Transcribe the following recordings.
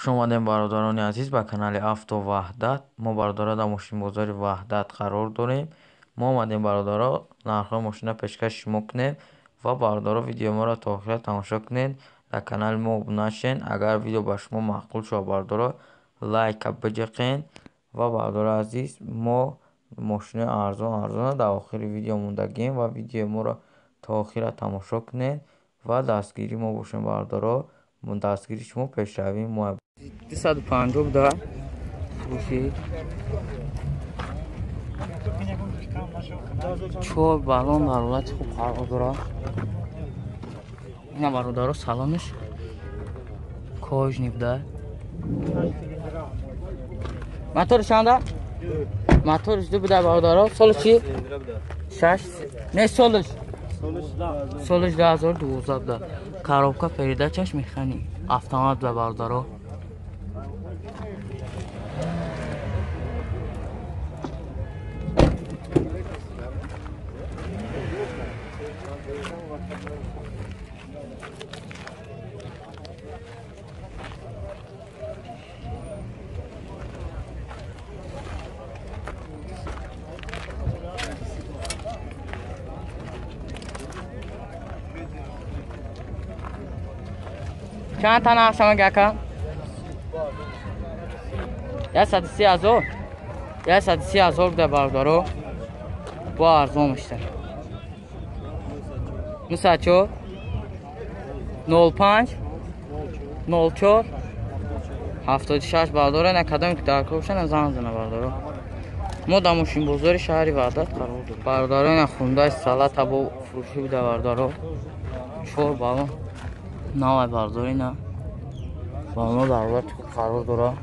Хуш омадем, бародарони азиз, ба канали Авто Ваҳдат. Мо, бародаро, дар мошинбозори Ваҳдат қарор дорем. Мо омадем, бародаро, нархҳои мошина пешкаши шумо кунем ва, бародаро, видеои моро то охира тамошо кунед. Дар канали мо обуна шавед. Агар видео ба шумо маъқул шавад, бародаро, лайка биҷиқед ва, бародарои азиз, мо мошинои арзон арзонро дар охири видео мондагием ва видеои моро то охира тамошо кунед ва дастгири мо бошед, бародаро. Дастгири шумо пешравии мо. 250 да фурӯшӣ, чор баллон дар ҳолати хуб қарор дорад. Ина, бародаро, салонаш кожаный буда. Моторш чанда? Моторш ду буда, бародаро. Солиш чи? Шаш не, солиш 2012 буда. Коробка передачаш механик, автомат буда, бародаро. Чанд та нарх шама гака? 130 000. 130 000 буда, бародаро. Бо арзон мешта. 904 05 04 76, бародаро. На кадоме ки дар кор бошанд, занг зана, бародаро. Мо дар мошинбозори шаҳри Ваҳдат қарор дорем. Бародаро, ина Хундай Солата бо фурӯшӣ буда, бародаро. Чор баллон навай, бародаро, ина баллоно дар ҳолати хуб қарор дорад.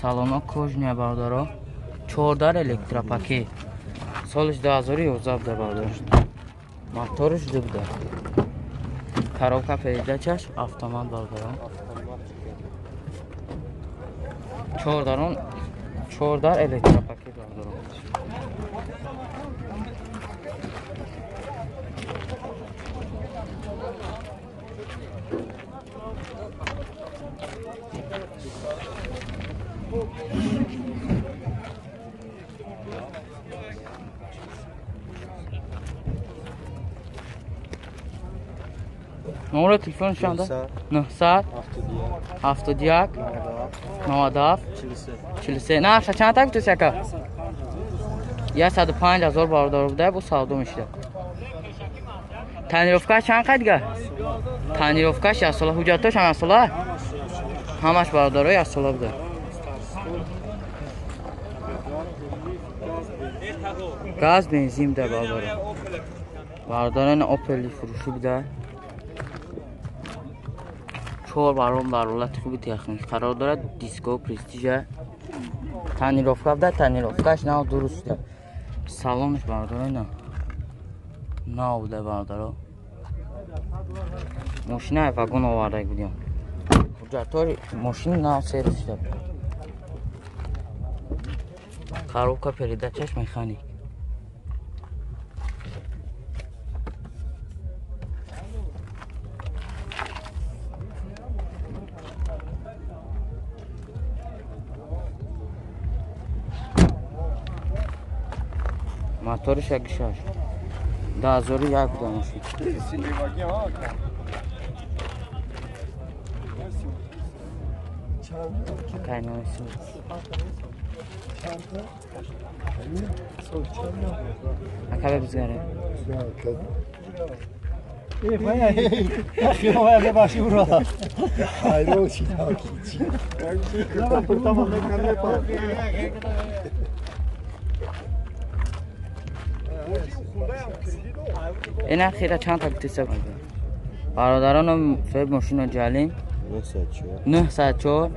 Салоно кожаный, бародаро. Чордар электропакет. Солиш 2011 буда, бародаро. Моторш ду буда. Коробка передачаш автомат, бародаро. Чордарон, чордар электропакет, бародаро. Номери телефон чанда? 900 71 97 43. Нархша чанд та гуфтеси, ака? 105 000, бародаро, буда, бо савдо мешуда. Тонировкаш чанд қай дига? Тонировкаш як сола, ҳуҷҷатош ҳам як сола? Ҳамаш, бародаро, як сола буда. Газ, бензин буда, бародаро. Бародаро, ина Опели фурӯшӣ буда. Чор баллон дар ҳолати хуби техникӣ қарор дорад. Диско престижа. Тонировка буда, тонировкаш нав дуруст буда. Салонаш, бародаро, ина нав буда, бародаро. Мошина вагон оварда будем. Ҳуҷҷатҳои мошини нав сервис шуда. Коробка передачаш механик. Моториш як шаш. 2001 буда мошин. Кайноси. Ака, бизгаре. Эй, эй, баши ура. Ай, рочи, ина хира чанд та гуфтеса, бародароно? Соҳиб мошино ҷалим 904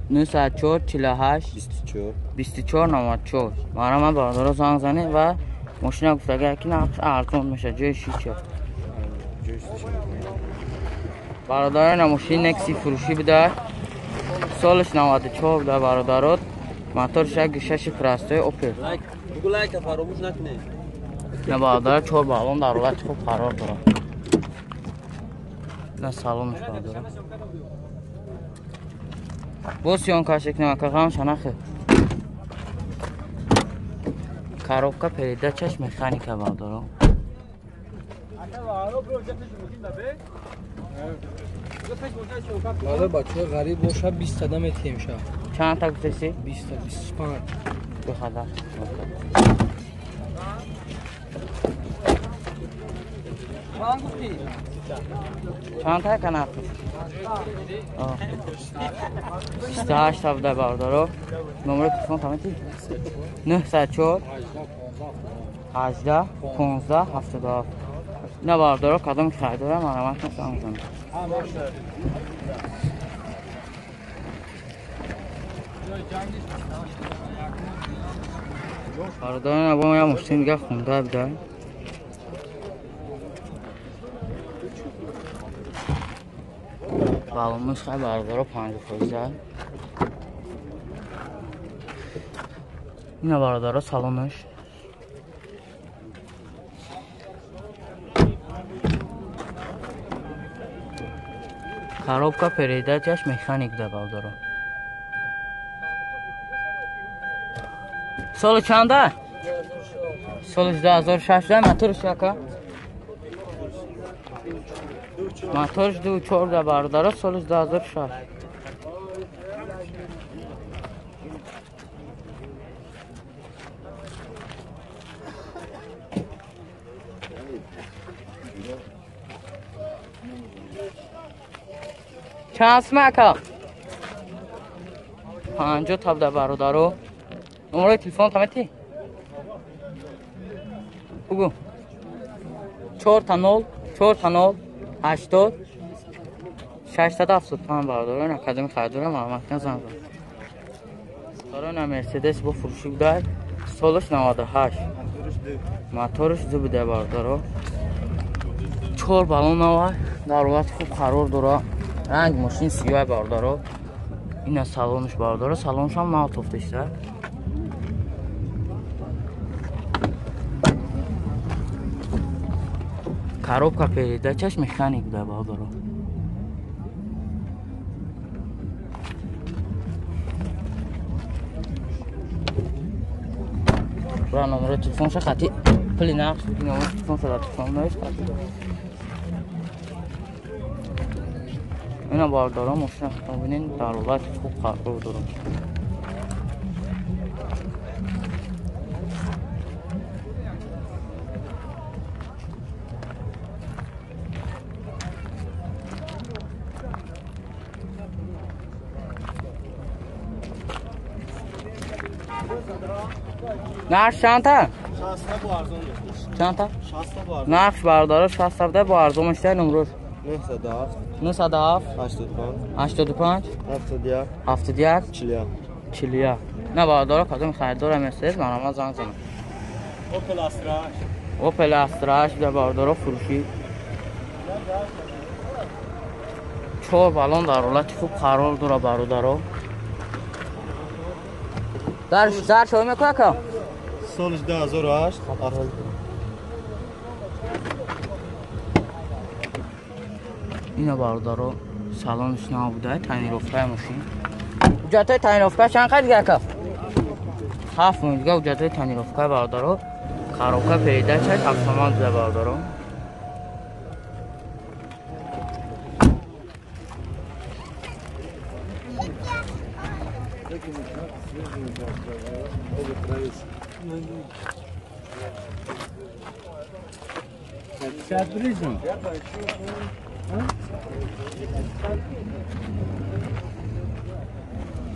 904 48 24 94. Марама, бародаро, занг занед ва мошина гуфтага ки нархш арзон меша, ҷои шича. Бародарона, мошини Некси фурӯшӣ буда. Солиш 94 буда, бародарот. Моторш як шаши простой Опел. На, бародаро, чор баллон дар ҳолати хуб қарор дорад. На салонаш бародаро. Боз съёмкаш кунем ака, ғамша нахе. Коробка передачаш механика бародаро. Баъзе бачаҳои ғариб боша 20 та наметиҳем ша. Чанд та гуфтеси? 20 та, 25. Бихада. Чанд гуфтӣ? Чанд та ка нархи? 28 та буда бародаро. Номери телефон тамети? 904 18 15 77. На бародаро кадом харидора марҳамат кунед занг занед. Бародаро бо я мошин дига хунда буда. Балонаш хай бародаро 50%. Ина бародаро салонаш. Коробка передачаш механик да бародаро. Соли чанда? Соли 2006 да моторш яка? Моторш 2.4 да бародаро, соли 2006. Чанд сум ака? 50 та буда бародаро. Номерои телефон тамети? Бугу. 4 та 0 4 та 0 80 675 бародаро. Ина кадоми харидора марҳамат кунед занг занед. Бародаро ина Мерседес бо фурӯшӣ буда. Солаш 98. Моторш 2 буда бародаро. 4 баллон нава дар ҳолати хуб қарор дора. Ранг мошин сиёҳ бародаро. Ина салонаш бародаро, салонаш ҳам нав тофташта. Коробка передачаш механик буда бародаро. Бра номери телефонша хати пули нақш буди, номери телефонша дар телефон навис хати. Ина бародаро мошина худтон бинед дар ҳолати хуб қарор дорад. Нарх чанд та? Чанд та? Нарх бародаро 60 та буда, бо арзон мешавад. Номрош 907 907 85 85 71 71 41 41. На бародаро кадом харидора Мерседес марҳамат занг занед. Opel Astra Opel Astra буда бародаро фурӯшӣ. 4 баллон дар ҳолати хуб қарор дора бародаро. Дар шоҳ мекунад ака? Солиш 2008. Ина бародаро салонаш нав буда, тонировкаи мошин. Ҳуҷҷатҳои тонировка чанд қад дига ака? 7 моҳ дига ҳуҷҷатҳои тонировка бародаро. Коробка передачаш автомат буда бародаро.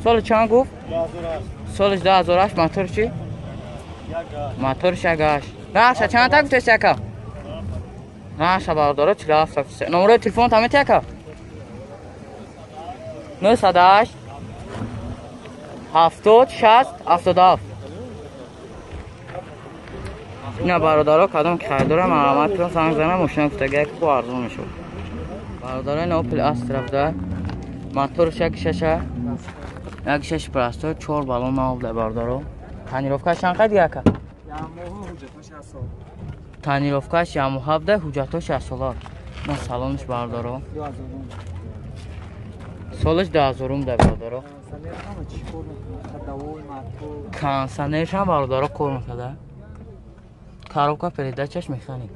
Соли чанд гуфт? Соли 2008. Мотор чӣ? Моторш 1.8. Наша чанд та гуфтеси ака? Наша бародаро 47 та гуфтеси. Номерои телефон тамети ака? 908 70 60 77. Ина бародаро кадом ки харидора марҳамат кунед занг занед, мошина гуфтагия ки хуб арзон мешавад. Бародаро ина Opel Astra буда. Моторш 1.6 1.6 простой, 4 баллон нав буда бародаро. Тонировкаш чанд қад дига ака? Тонировкаш ямоҳа буда, ҳуҷҷатҳош 6 сола. На салонш бародаро. Солаш 2000 да бародаро. Кондиционершам бародаро кор мекарда. Коробка передачаш механик.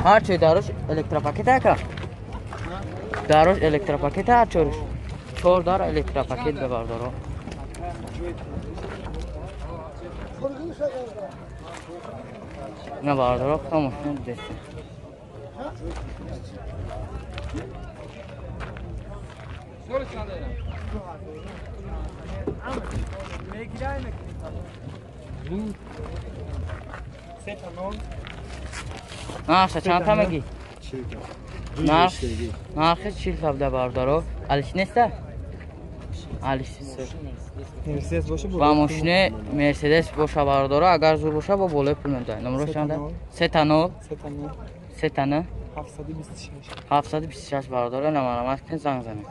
Ҳар чой дарош электропакет ака? Дарош электропакет ҳар чорш. Чор дар электропакет ба бародаро. На бародаро, хто мошина дидеста. Нархша чанд мегӣ? Нархи 40 та бародаро. Алиш неста? Алиш. Ва мошини Мерседес боша бародаро, агар зур боша бо болои пул медояд. Номрош чанда? 3 0 3 9 726 бародаро, намарамат кунед, занг занед.